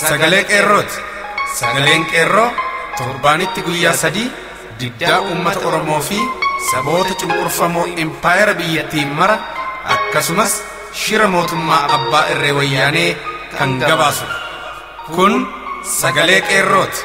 Sagalee Qeerrooti. Sagaleen Qeerroo torbaanitti guyyaa 3 diddaa uummata Oromoo fi saboota cunqurfamoo impaayera biyyattii mara akkasumas shira mootummaa abbaa irree wayyaanee kan gabaasudha. Kun Sagalee Qeerrooti.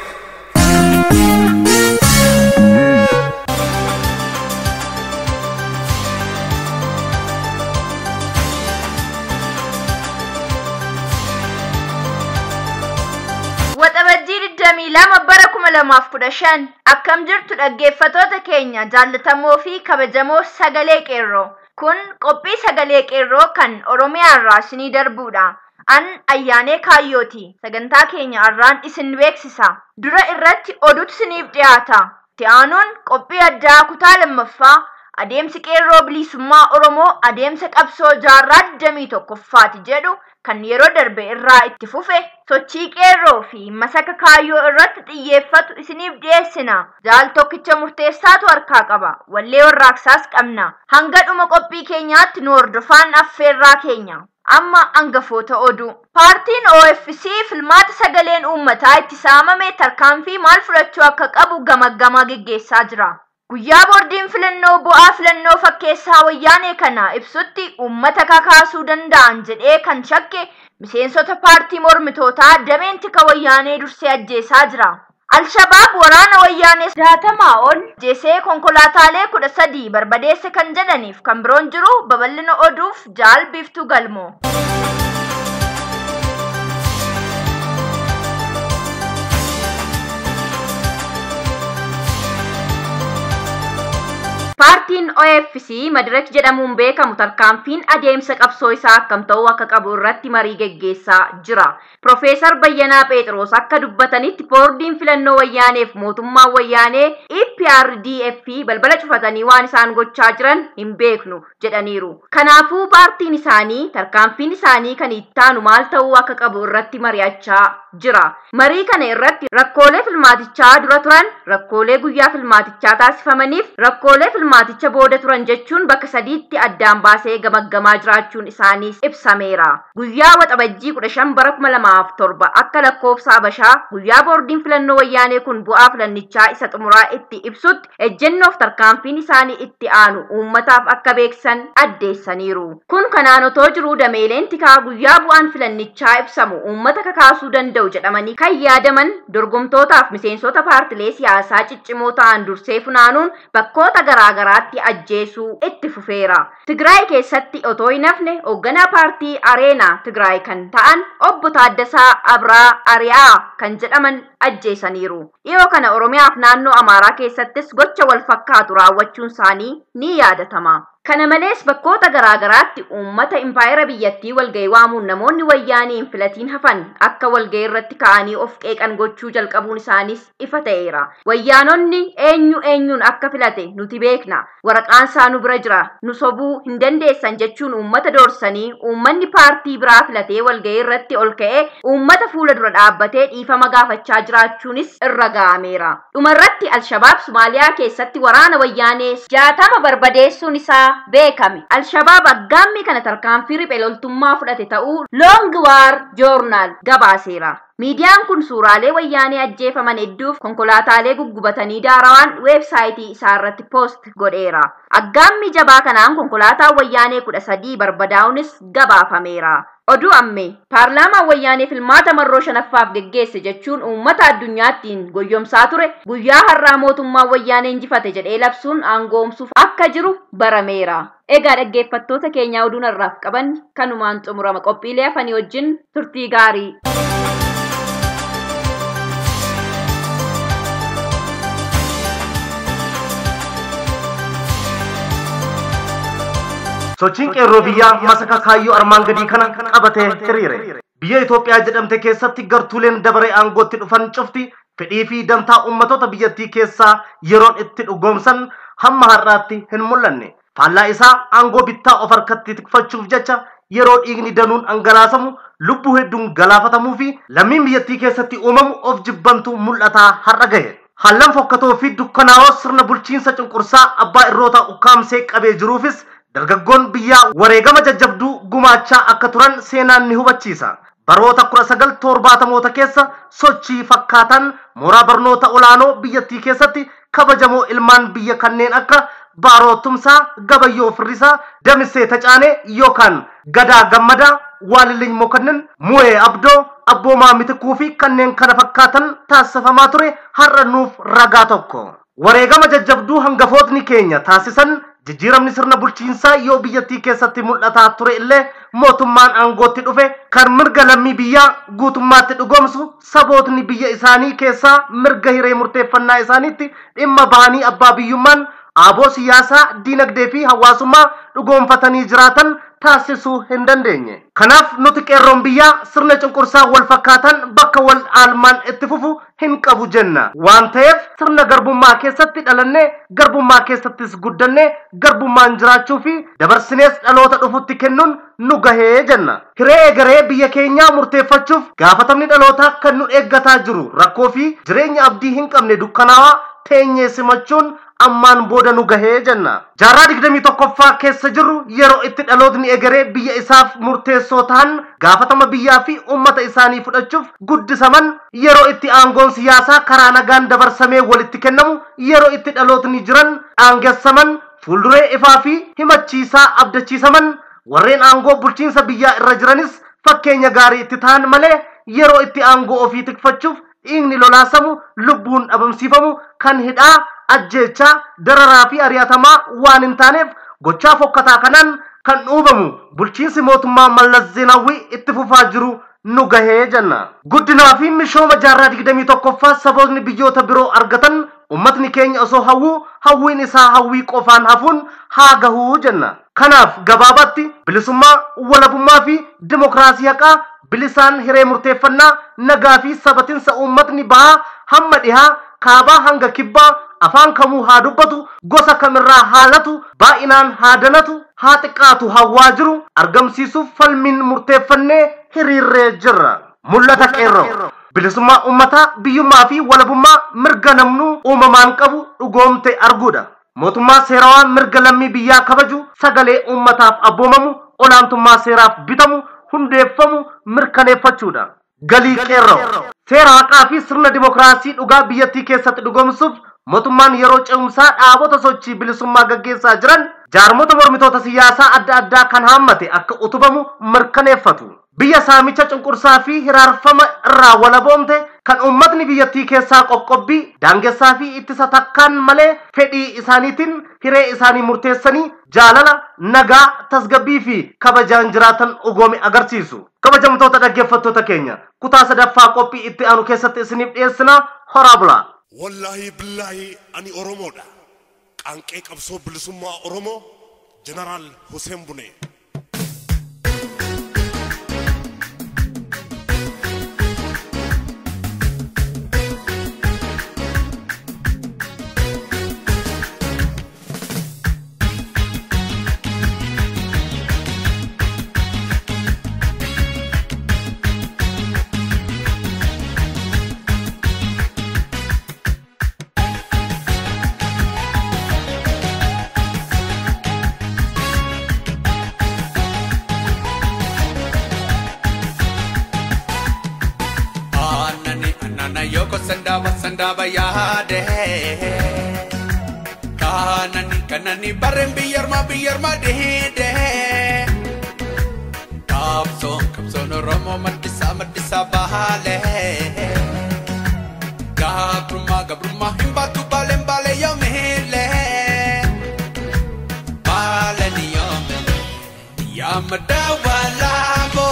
Waxabajjii 22 bara 2015 akkam jirtu dhaggeeffattoota keenya jaallatamoo fi kabajamoo Sagalee Qeerroo. Kun qophii Sagalee Qeerroo kan Oromiyaa irraa isinii darbuudha. An Ayyaanee Kaayyooti. Sagantaa keenya har'aan isin beeksisa. Dura irratti oduutu isiniif dhiyaata. Itti aanuun qophii addaa kutaa 2ffaa adeemsi qeerroo bilisummaa Oromoo adeemsa qabsoo jaarraa 21ffaati jedhu kan yeroo darbe irraa itti fufe sochii qeerroo fi masaka kaayyoo irratti xiyyeeffatu isiniif dhiyeessina. Jaal tokkicha murteessaatu harkaa qaba. Wallee warraaqsaas qabna. Hanga dhuma qophii keenyaatti nu hordofaan affeerraa keenya. Amma hangafoota oduu. Paartiin OFC filmaata sagaleen uummataa itti saamame tarkaanfii maal fudhachuu akka qabu gamaggamaa geggeessaa jira. Guyyaa boordiin filannoo bu'aa filannoo fakkeessaa wayyaanee kana ibsutti uummata kakaasuu danda'an jedhee kan shakke miseensota paartii mormitootaa dameen tika wayyaanee dursee ajjeesaa jira. Alshabaab waraana wayyaanee 60 ol ajjeesee konkolaataalee 13 barbadeesse kan jedhaniif kan biroon jiru babal'ina oduuf Jaal Biiftuu Galmoo. Paartiin OFC Madirak jedhamuun beekamu tarkaanfiin adeemsa qabsoo isaa akkam ta'uu akka qabu irratti marii geggeessaa jira. Profeesar Bayyanaa Phexros akka dubbatanitti boordiin filannoo wayyaaneef mootummaan wayyaanee EPRDF balbala cufatanii waan isaan gochaa jiran hin beeknu jedhaniiru. Kanaafuu paartiin isaanii tarkaanfiin isaanii kan ittaanu maal ta'uu akka qabu irratti mari'achaa jira. Marii kana irratti rakkoolee filmaatichaa dura turan, rakkoolee guyyaa filmaatichaa taasifamaniif, rakkoolee filmaaticha booda turan jechuun bakka sadiitti addaan baasee gamaggamaa jiraachuun isaaniis ibsameera. Guyyaa Waxabajjii 15 bara 2007 akka lakkoofsa Habashaa guyyaa boordiin filannoo wayyaanee kun bu'aa filannichaa isa xumuraa itti ibsutti ejjennoof tarkaanfiin isaanii itti aanu uummataaf akka beeksan addeessaniiru. Kun kanaan otoo jiruu dameeleen tikaa guyyaa bu'aan filannichaa ibsamu uummata kakaasuu danda'u jedhamanii kan yaadaman dorgomtootaaf miseensota paartilee siyaasaa ciccimoo ta'an dursee funaanuun bakkoota garaagaraatti ajjeesuu itti fufeera. Tigraay keessatti otoo hin hafne hoogganaa paartii Areenaa Tigraay kan ta'an obbo Taaddasaa Abraa Ari'aa kan jedhaman ajjeesaniiru. Dhiyoo kana Oromiyaaf naannoo Amaaraa keessattis gocha wal fakkaatu raawwachuun isaanii ni yaadatama. Kana malees bakkoota garaagaraatti uummata impaayera biyyattii walga'ii waamuun namoonni wayyaanii hin filatiin hafan akka walga'ii irratti ka'anii of qeeqan gochuu jalqabuun isaaniis ifa ta'eera. Wayyaanonni eenyu eenyuun akka filate nuti beekna. Waraqaan isaa nu bira jira. Nu sobuu hin dandeessan jechuun uummata doorsanii uummanni paartii biraa filatee walga'ii irratti ol ka'ee uummata fuula dura dhaabbatee dhiifama gaafachaa jiraachuunis irra ga'ameera. Dhumarratti Alshabaab Somaaliyaa keessatti waraana wayyaanee 60 barbadeessuun isaa beekame. Alshabaab aggaammii kana tarkaanfii riphee loltummaa fudhate ta'uu Long War Journal gabaaseera. Miidiyaan kun suuraalee wayyaanee ajjeefaman hedduuf konkolaataalee guggubatanii daarawaan weebsaayitii isaa irratti poost godheera. Aggaammii jabaa kanaan konkolaataa wayyaanee 13 barbadaa'uunis gabaafameera. Oduu amme paarlaamaan wayyaanee filmaata marroo 5ffaaf geggeesse jechuun uummata addunyaattiin goyyomsaa ture guyyaa har'aa mootummaan wayyaanee injifate jedhee labsuun aangoomsuuf akka jiru barameera. Egaa dhaggeeffattoota keenyaa oduun har'aaf qaban kanumaan xumurama. Qophiilee hafanii wajjin turtii gaarii. Sochiin qeerroo biyyaa masaka kaayyoo armaan gadii kana qabatee hiriire. Biyya Itoophiyaa jedhamte keessatti gartuuleen dabaree aangootti dhufan cufti fedhii fi dantaa uummattoota biyyattii keessaa yeroon itti dhugoomsan hamma har'aatti hin mul'anne. Faallaa isaa aangoo bittaa of harkatti tikfachuuf jecha yeroo dhiigni danuun dhangalaasamu lubbuu hedduun galaafatamuu fi lammiin biyyattii keessatti uumamu of jibbantu mul'ataa har'a gahe. Haallan fokkatoo fi dukkanaa'oo sirna bulchiinsa cunqursaa abbaa irrootaa ukkaamsee qabee jiruufis dargaggoon biyyaa wareegama jajjabduu gumaachaa akka turan seenaan ni hubachiisa. Baroota 1970moota keessa sochii fakkaatan mooraa barnoota olaanoo biyyattii keessatti kabajamoo ilmaan biyya kanneen akka Baaroo Tumsaa, Gabayyoo Firrisaa, Damisee Tacaanee yookaan Gadaa Gammadaa, Waaliliny Mokonnin, Mu'ee Abdoo, Abboomaa Mitikuu fi kanneen kana fakkaatan taasifamaa ture har'a nuuf ragaa tokko. Wareegama jajjabduu hangafootni keenya taasisan jijjiiramni sirna bulchiinsaa yoo biyyattii keessatti mul'ataa ture illee mootummaan aangootti dhufe kan mirga lammii biyyaa guutummaatti dhugoomsu sabootni biyya isaanii keessaa mirga hiree murteeffannaa isaaniitti dhimma bahanii abbaa biyyummaan aaboo siyaasaa, diinagdee fi hawaasummaa dhugoomfatanii jiraatan taasisuu hin dandeenye. Kanaaf nuti qeerroon biyyaa sirna cunqursaa wal fakkaatan bakka wal aalmaan itti fufu hin qabu jenna. Waan ta'eef sirna garbummaa keessatti dhalannee, garbummaa keessattis guddannee, garbummaan jiraachuu fi dabarsinees dhaloota dhufutti kennuun nu gahee jenna. Hiree egeree biyya keenyaa murteeffachuuf gaafatamni dhalootaa kan nu eeggataa jiru rakkoo fi jireenya abdii hin qabne dukkanaawaa teenyee simachuun ammaan booda nu gahee jenna. Jaarraa 21ffaa keessa jirru yeroo itti dhalootni egeree biyya isaaf murteessoo ta'an gaafatama biyyaa fi uummata isaanii fudhachuuf guddisaman, yeroo itti aangoon siyaasaa karaa nagaan dabarsamee walitti kennamu, yeroo itti dhalootni jiran aangeessaman, fuulduree ifaa fi himachiisaa abdachiisaman, warreen aangoo bulchiinsa biyyaa irra jiranis fakkeenya gaarii itti ta'an malee yeroo itti aangoo ofii tikfachuuf dhiigni lolaasamu, lubbuun dhabamsiifamu kan hidhaa, ajjeechaa, dararaa fi ari'atamaa waan hin taaneef gochaa fokkataa kanaan kan dhuubamu bulchiinsi mootummaa Mallas Zeenaawwii itti fufaa jiru nu gahee jenna. Guddinaa fi mishooma jaarraa 21ffaa sabootni biyyoota biroo argatan uummatni keenya osoo hawwuu hawwiin isaa hawwii qofaan hafuun haa gahuu jenna. Kanaaf gabaabaatti bilisummaa, walabummaa fi dimokiraasii haqaa, bilisaan hiree murteeffannaa, nagaa fi sabatinsa uummatni bahaa hamma dhihaa, kaabaa hanga kibbaa, afaan kamuu haa dubbatu, gosa kamirraa haalatu, baay'inaan haa danatu, haa xiqqaatu hawwaa jiru argamsiisuuf falmiin murteeffannee hiriirree jirra. Mul'ata qeerroo. Bilisummaa uummataa, biyyummaa fi walabummaa mirga namnuu uumamaan qabu dhugoomte arguudha. Mootummaa seerawaa mirga lammii biyyaa kabaju, sagalee uummataaf abboomamu, olaantummaa seeraaf bitamu, hundeeffamu mirkaneeffachuudha. Galii qeerroo. Seera haqaa fi sirna dimokiraasii dhugaa biyyattii keessatti dhugoomsuuf mootummaan yeroo ce'umsaa dhaabota sochii bilisummaa gaggeessaa jiran jaarmota mormitoota siyaasaa adda addaa kan haammate akka utubamu mirkaneeffatu. Biyya saamicha cunqursaa fi hiraarfama irraa walaboomte kan uummatni biyyattii keessaa qoqqobbii, daangessaa fi ittisa takkaan malee fedhii isaaniitiin hiree isaanii murteessanii jaalala, nagaa, tasgabbii fi kabajaan jiraatan dhugoome agarsiisu. Kabajamtoota dhaggeeffattoota keenya kutaa sadaffaa qophii itti aanu keessatti isiniif dhiyeessina. Horaa bulaa. Wallaahi billaahi ani Oromoodha. Qaanqee qabsoo bilisummaa Oromoo Jeneraal Hussein Bunee. Sandaba yaade kanani kanani barren biyyarma biyyarma dihide qabsoon qabsoon Oromoo maddisa maddisa baale gabrummaa gabrummaa hin baatu baaleen baale yoomile baale ni yoomile yaa madda walaabo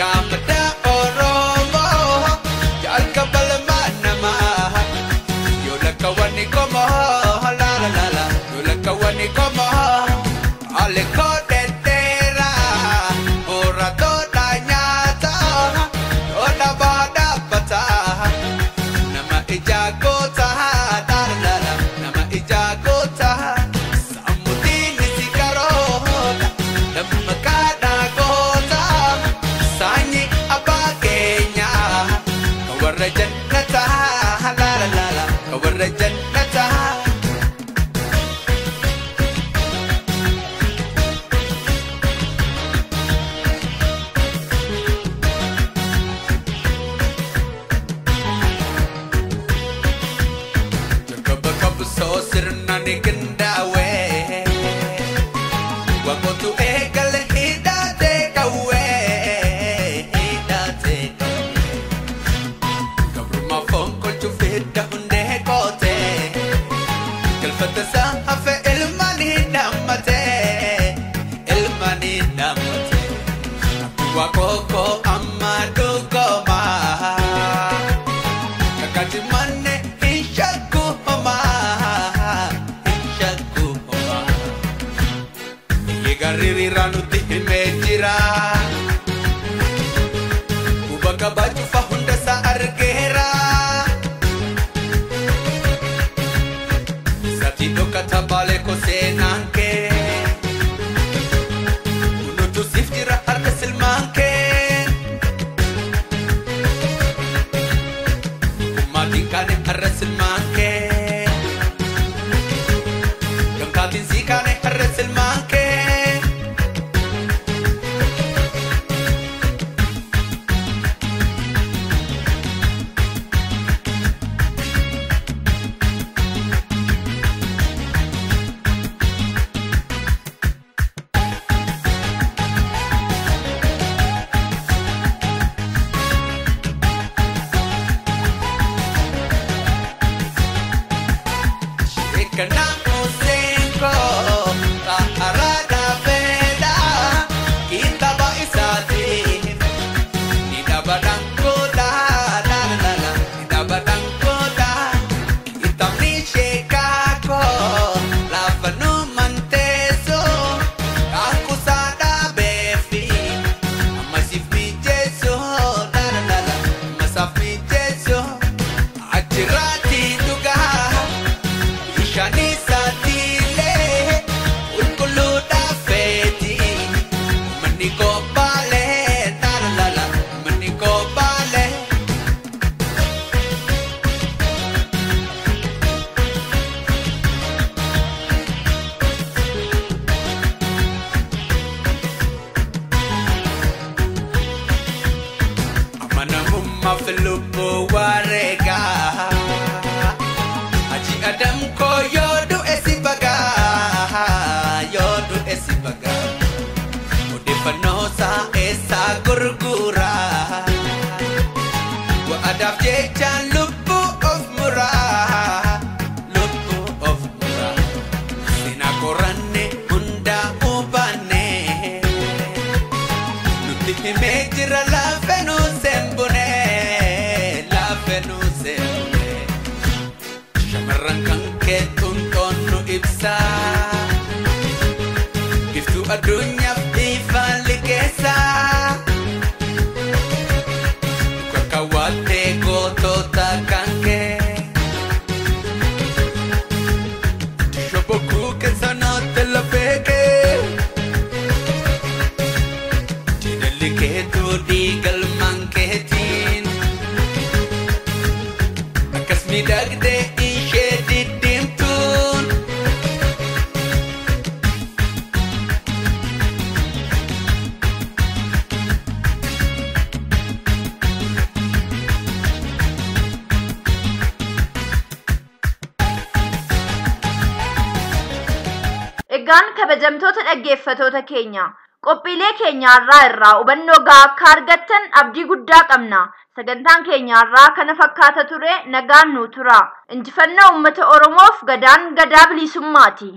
yaa madda Oromoo jalqaba Kawani como la la la la, yo la kawani como ale codetera, borra toda ñata, toda bada pata, nama ijagota, la la la, nama ijagota, samutini sikarota, nama kada gota, sanyi abakenya, kawarra jannata, la la la la. Kawarra jannata. Waraanni qindaa'ee Waaqotu eegale hidhatee qawwee hidhatee qawwee Gabrummaa foon kolchuuf hidda hundee qootee Galfata isaa hafe ilmaan hidhammatee ilmaan hidhammatee Waaqoo koo amma dhugomaa Kakati manne hin shakku homaa hin shakku homaa Eegarriirraa nutti himee jira Quba qabaachuufa hunda isaa argeera Sati dhokata baalee koo seenaan kee Kunuutu siif jira harka silmaan kee Maatiin kaane har'a silmaan kee Gamtaatiin sii kaane har'a silmaan kee Kana musenko taarada veda kitaba isati nidabadangko da la la la nidabadangko da itamni shekako lafanu manteso kakusada befi amasif mi jesu la la la la amasaf mi jesu ajirati duga Shani satile ulkulu dafeti mani ko pale la la la mani ko pale Amanamumma filupu warega Haji Adam ko yodu esibaga yodu esibaga Odeeffannoo esa gurgura Wa adaaf jechaan lubbuu of muraa lubbuu of muraa Seenaa qoranne hundaa hubanne Nutti himee jira laafee nu sembune laafee nu sembune Shamarran kan kee xunxoon nu ibsa Biftuu addunyaaf ifaan liqeessa Kakawwattee gootota kan kee Shobokkuu keessa nootte lafee kee Jidalli keetuu dhiigalmaan keetiin Akkas miidhagdee ishee diddiimtuun Egaan kabajamtoota dhaggeeffatoota keenya qophiilee keenya irraa irraa hubannoo gahaa akka argattan abdii guddaa qabna. Sagantaan keenya irraa kana fakkaata ture nagaan nu tura. Injifannoo uummata Oromoof gadaan gadaa bilisummaati.